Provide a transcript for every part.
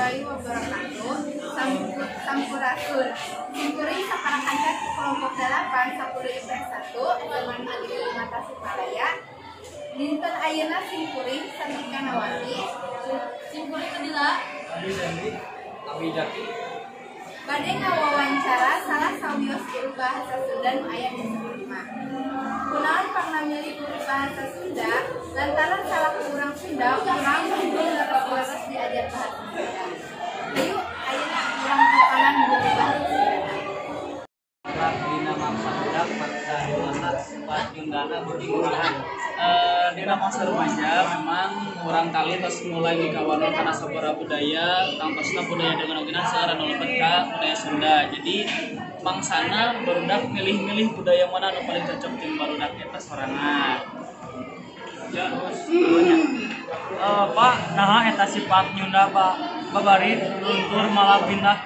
Warahmatullahi wabarakatuh. Sampurasun. Simkuring sapara kanca kelompok 8 10 IPS 1 SMA Negeri 5 Tasikmalaya. Dinten ayeuna simkuring Santika Nawati. Simkuring Kedila. Abi Sandy, Abi Jaki. Bade ngawawancara salah sawios guru bahasa Sunda nu aya di 5. Kunaon pangna milih guru bahasa Sunda lantaran salah urang Sunda urang kudu leres-leres diajar bahasa Sunda. Ayo ayeuna urang tukangan guru bahasa Sunda. Dina mangsa budak, mangsa dewasa, sifat Nyundana beuki ngurahan. Dina mangsa remaja memang murang kali tos mulai mikawanoh kana sabaraha budaya, tangtosna budaya dengan ogena seueur anu lebet ka budaya Sunda. Jadi mangsana barudak milih-milih budaya mana anu paling cocok jeung barudak eta sorangan. Ya, terus keduanya. Pak, naha eta sifat Nyunda babari luntur malah pindah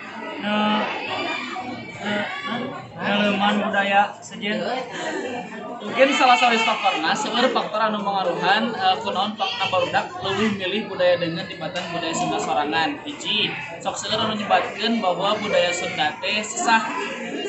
ne neuleuman budaya sejen? Mungkin salah satu faktorna seueur faktor anu mangaruhan kunaon pangna barudak leuwih milih budaya dengan tibatan budaya Sunda sorangan. Hiji, sok seueur anu nyebatkeun bahwa budaya Sunda teh sesah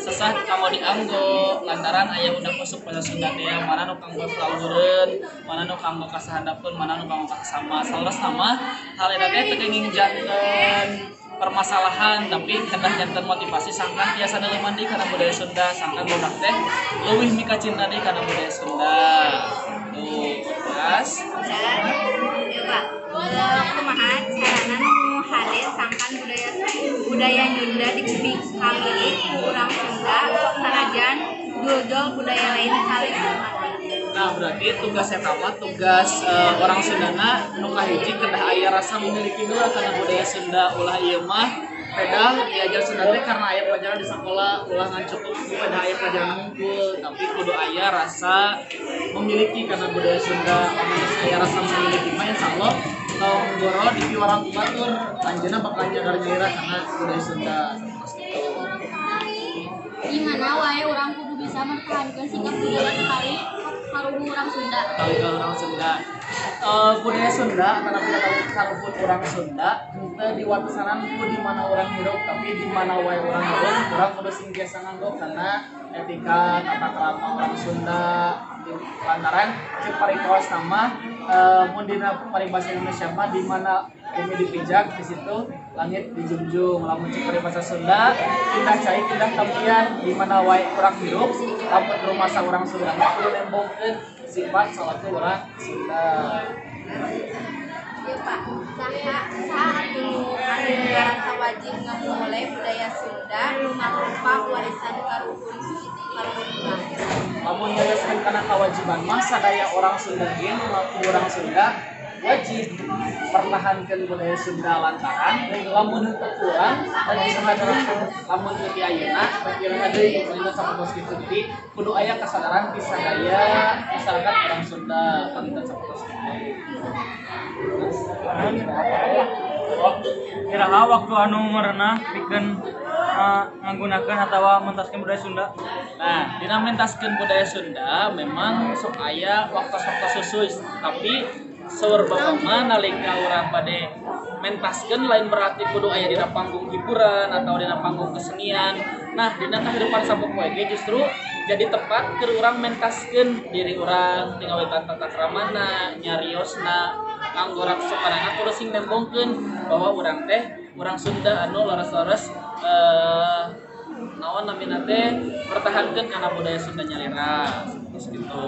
sesah kanggo dianggo lantaran aya undak usuk bahasa Sunda teh mana nu kanggo kaluhureun, mana nu kanggo kasahandapeun, mana nu kanggo kasama. Saleresna mah hal eta teh teu kenging janten permasalahan, tapi kedah janten motivasi sangkan tiasa neuleuman deui kana budaya Sunda, sangkan budak teh leuwih mikacinta deui kana budaya Sunda. Tuh, terus Dan ya Pak, kumaha carana nu hade sangkan budaya budaya Nyunda dipikamilik ku urang Sunda sanajan juljol budaya lain kali. Nah, berarti tugas eta mah tugas orang Sundana nu kahiji kedah aya rasa memiliki heula kana budaya Sunda, ulah ieu mah pedah diajar Sunda teh karena aya pelajaran di sekolah, ulah ngan cukup ku pedah aya pelajaran hungkul, tapi kudu aya rasa memiliki karena budaya Sunda. Lamun geus aya rasa memiliki mah insyaallah tong goro dipiwarang ku batur, anjeunna bakal nyadar nyalira kana budaya Sunda sapertos kitu. Di mana wae urang kudu bisa mempertahankan sikap budaya sekali karuhun urang Sunda. Kali ka urang Sunda. Budaya Sunda tanapi karuhun urang Sunda henteu diwatesanan ku di mana urang hirup, tapi di mana wae urang hirup urang kudu sing biasa nganggo kana etika tata krama urang Sunda. Lantaran cek parikaos mah mun dina paribasa Indonesia mah di mana bumi dipijak di situ langit dijunjung. Lamun cek paribasa Sunda pindah cai pindah tampian, di mana wae urang hirup lamun rumasa urang Sunda mah kudu nembongkeun sifat salaku urang Sunda. Ya Pak, saha saha atuh anu ngarasa wajib ngamumule budaya Sunda nu mangrupa warisan karuhun karuhun urang? Lamun nyarioskeun kana kewajiban mah sadaya orang Sunda ge nu ngaku urang Sunda wajib pertahankeun budaya Sunda, lantaran lamun henteu kurang dan bisa deui, lamun teu ti ayeuna rek iraha deui panginten sapertos kitu. Jadi kudu aya kesadaran ti sadaya masyarakat urang Sunda panginten sapertos kitu. Oh, iraha waktu anu merenah pikeun nganggunakeun atawa mentaskeun budaya Sunda? Nah, dina mentaskeun budaya Sunda memang sok aya waktos-waktos khusus, tapi saur bapak mah nalika urang bade mentaskeun lain berarti kudu aya dina panggung hiburan atau dina panggung kesenian. Nah, dina kehidupan sapopoe ge justru jadi tempat keur urang mentaskeun diri urang tingawetan tata kramana, nyariosna, kanggo raksokanana kudu sing nembongkeun bahwa urang teh urang Sunda anu leres-leres naon namina teh pertahankeun kana budaya Sunda nyalira sapertos kitu.